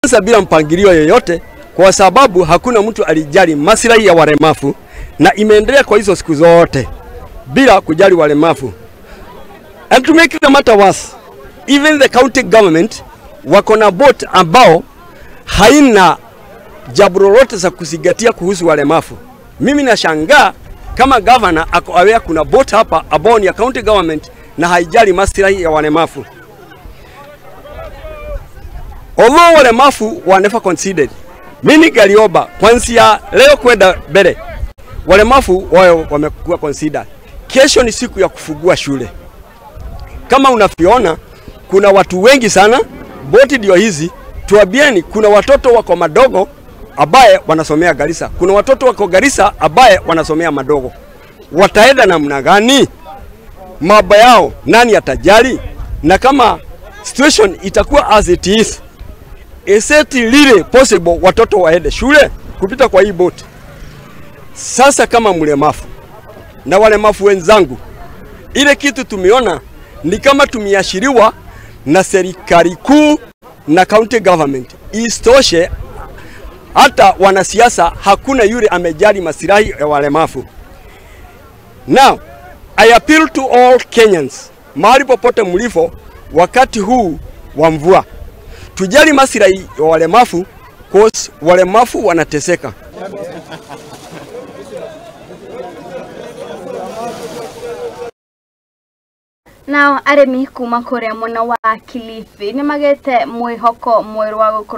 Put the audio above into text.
Ilianza bila mpangilio yoyote kwa sababu hakuna mtu alijali maslahi ya walemavu, na imeendelea kwa hizo siku zote bila kujali walemavu. And to make the matter worse, even the county government wako na boat ambao haina jambo lolote za kuzingatia kuhusu walemavu. Mimi nashangaa kama governor ako aware kuna boat hapa ambao ni ya county government na haijali maslahi ya walemavu. Although walemavu were never considered, mimi Galioba kuanzia leo kwenda mbele walemavu wao wamekuwa considered. Kesho ni siku ya kufungua shule. Kama unavyoona kuna watu wengi sana, boti ndio hizi. Tuambieni, kuna watoto wako madogo ambaye wanasomea Garissa, kuna watoto wako Garissa ambaye wanasomea madogo. Wataenda namna gani? Maba yao nani atajali? Na kama situation itakuwa as it is, is it really possible watoto waende shule kupita kwa hii boti? Sasa kama mlemavu na walemavu wenzangu, ile kitu tumeona ni kama tumeashiriwa na serikali kuu na county government. Isitoshe hata wanasiasa hakuna yule amejali maslahi ya walemavu. Now, I appeal to all Kenyans, mahali popote mlipo wakati huu wa mvua, tujali maslahi ya walemavu, cause walemavu wanateseka. Nao arĩmi kuma kũrĩa mwena wa Kilifi nĩ magĩte mwĩhoko mwerũ wa gũkorwo